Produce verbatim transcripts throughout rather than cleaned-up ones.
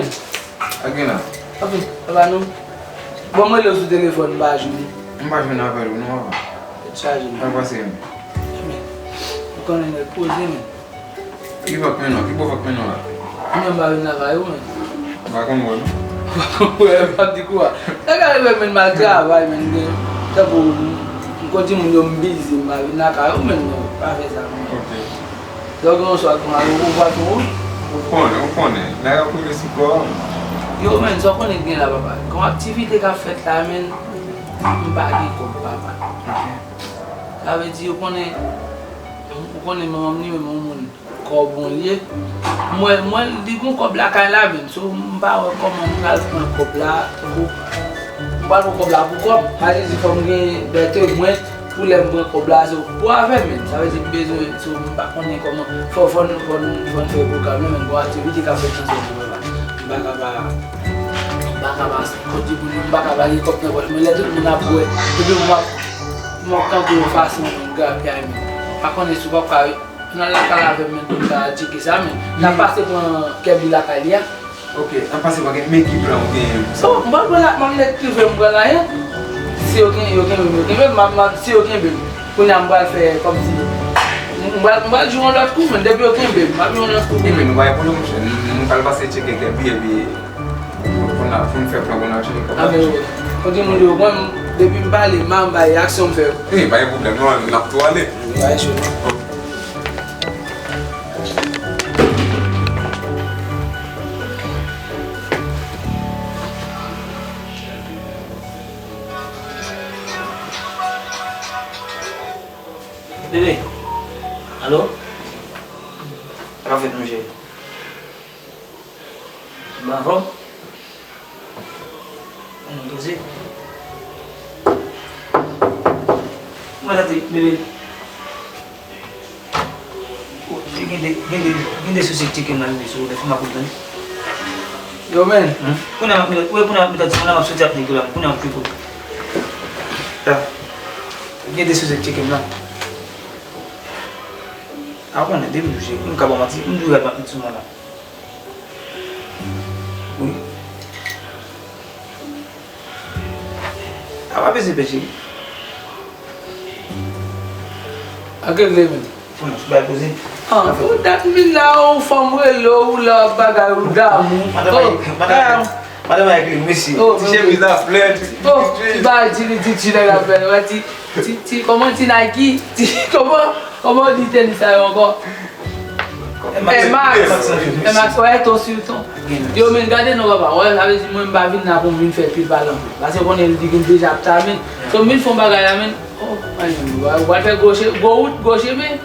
Ak gen la. Anpil, papa nou. Bon, mwen rele w sou telefòn, m pa jwenn ou. M pa jwenn apèl ou non, papa. Tèt chaje, men. Sa k pase, men? Men, ou konnen nèg poze, men. Ki vant mennen w? Ki bò vant mennen w la? Mwen m pa vin lakay ou, men. M pa konn wè, non. Ou pa konn wè, m ap di kou a. Sa ka rive, men, m al travay, men, gen, tankou, m konn di moun yo m bizi, m pa vin lakay ou, men, men, pa fè sa, men. Ok. Lè w gen yon swa, kòman ou, ou pa tou? Ou konnen, ou konnen. Nèg ap koule sou kò w. Yo, men, sa w konnen ki gen la, papa? Kòm aktivite k ap fèt la, men, m pa gen kòb, papa. Ok. Sa vle di, ou konnen, ou konnen manman m li menm yon moun kòb yon lye. Mwen, mwen, li gon kòb lakay la, men, so, m pa wè kòman m pral pran kòb la pou, m pral pran kòb la pou kòb. Sa vle di, fò m gen bète mwen, pou lè m pran kòb la, se pou avè m, men. Sa vle di, m bezwen, so, m pa konnen kòman, fò, fò n, fò n, fò n fè pwogram nan, men, gon aktivite k ap fèt nan sèl mwen la. M pa ka pa, m pa ka pa, kòm di pou nou, m pa ka pa gen kòb nan pòch mwen. Lè tout moun ap wè, epi m ap, m ap kanpe yon fason, men, m grapyay, men. M pa konnen si w p ap ka Nan lakay avè m, men, pou m ta tcheke sa, men n ap pase pran Kèbi lakay li a. Ok, n ap pase pran Kèbi, men ki plan ou genyen? So, m pral pran la, m ap nèt prive, m pran lajan. Si yo gen, yo kenbe m, yo kenbe m, m ap, m ap, si yo kenbe m, kounye a m pral fè kòmsi, m pral, m pral jwe yon lòt kou, men depi yo kenbe m, m ap jwe yon lòt kou. Ebyen, nou pa gen pwoblèm, monchè. Nou, nou pral pase tcheke Kèbi, epi pou, pou n, pou n fè plan pou n al tcheke kòb la. Avè yo. Kote moun yo, mwen, depi m pale, m a, m bay aksyon m fè. Wi, pa gen pwoblèm, non, n ap tou ale. Wi, pa gen cho, non. Bebe, alo? Sa k ap fèt, monchè? Ou anfòm? Ann poze. Mwen tande, bebe. Oh, gen de, gen de, gen de sousi ki tcheke m la, bebe, sou telefòn m ap tande. Yo, men. Kounye a, m ap, wi, kounye a, m ap tande, kounye a, m ap soti ak nèg yo la, kounye a, m ap fè kout. Ya. Gen de sousi ki tcheke m la. A konnen, depi m touche, m ka ba w manti, m toujou al ap met sou mwen la. Wi. A pa bezwen pè, cheri. Ak regle, men. Fò n bay poze. Ah, ou dat m vin la, ou fanm rele w, ou la bagay, ou damou. Madanm, oh, madanm, madanm, madanm, mesye. Oh, ti chemiz la, flè, ti, oh, ti bagay, ti, ti, ti, nèg la fè, wè, ti, ti, ti, kòman, ti Nike, ti, kòman, kòman w di tenis sa yo ankò? Air Max. Air Max, wè, ton sur ton. Yo, men, gade non, papa. Wè, sa vle di mwen, m pa vin la pou m vin fè pil pale ankò. Paske konnen li gen deja ap ta, men. So, m vin fè yon bagay la, men. Oh, ay, ou pral fè gwo che-, gwo wout, gwo chemen.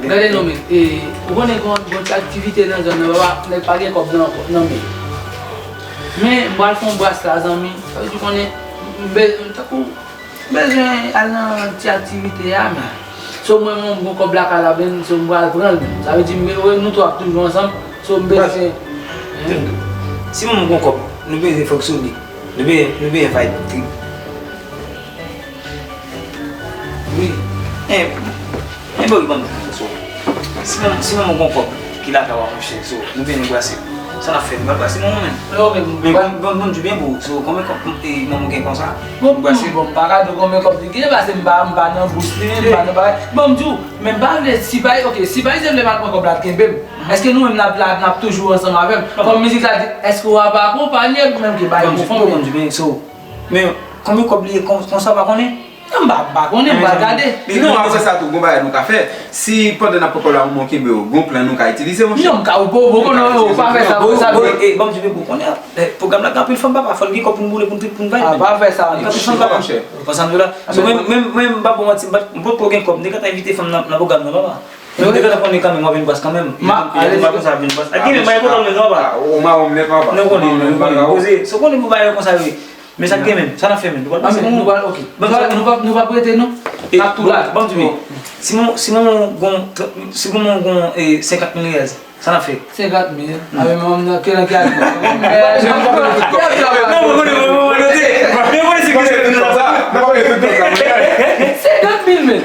Gade non, men. E, ou konnen gon, gon ti aktivite nan zòn nan, papa, nèg pa gen kòb nan, nan men. Men, m pral fè yon bras la, zanmi. Sa vle di konnen, m be-, tankou, M bezwen al nan ti aktivite a, men. So, mwen menm, m gon kòb lakay la, men, so, m pral pran l, men. Sa vle di, m, nou tou ap toujou ansanm, so, m bezwen, hein? Si manman gon kòb, nou bezwen fonksyone. Nou bezwen, nou bezwen fight trip. Wi. Hein, men, bon, ban m di w, so, si manman, si manman gon kòb ki lakay w a, monchè, so, nou bezwen brase. Sa n ap fè, nou pral brase manman, men. Yo, men, men, bon, bon, bon, di byen pou, so, konbyen kòb, e, manman gen konsa? Bon, bon, bon, m pa ka di w konbyen kòb li gen, paske m pa, m pa nan bous li, m pa nan bagay. Bon, m di w, men m pa vle, si bay, ok, si bay se vle m al pran kòb la, l kenbe m. Èske nou menm n ap la, n ap toujou ansanm avè m? Kòm mizik la di, èske w ap akonpanye m menm ke bay pou fanmi? Bon, di byen, so, men, konbyen kòb li ye kon-, konsa, w pa konnen? Non, m pa, m pa konnen, m pral gade. Non, apre sa tou, gon bagay nou ka fè. Si pandan n ap pran kòb la, manman w kenbe w, gon plan nou ka itilize, monchè. Non, m ka, ou pa, ou pa konnen, ou pa fè sa, ou pa fè sa. Bon, e, ban m di, men, bon, konnen, e, pwogram la gen anpil fanm, papa, fò l gen kòb pou n boule, pou n, pou n vibe. Ah, pa fè sa, non. Gen anpil fanm, papa. Ou konprann sa m di w la? So, mwen, mwen, mwen, m pa ba w manti, m pa, m potko gen kòb, m te gentan envite fanm nan, nan pwogram nan, papa. Mwen te gentan konnen kanmenm, w ap vin bras kanmenm. Ma, ale, m pa konsa ap vin bras. Ak gen, m pa gen pwoblèm, non, papa. Ou mawon m nèt, papa. Non, ou konnen, ou konnen, poze. So, konnen pou bagay konsa yo ye. Men sa k gen menm, sa n ap fè menm? Nou pral pase moun. Nou pral, ok. Nou pral, nou pral, nou pral prete, non? N ap tou la. Ban m di w, si mon, si mon gon, si mon gon, e, senkant mil riyal, sa n ap fè? Senkant mil? A, men, mwen, nan, ke nan ki al? Non, mwen konnen, mwen konnen, mwen konnen, mwen konnen, se ki se ki nan sa. Senkant mil, men.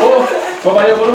Oh, papa yo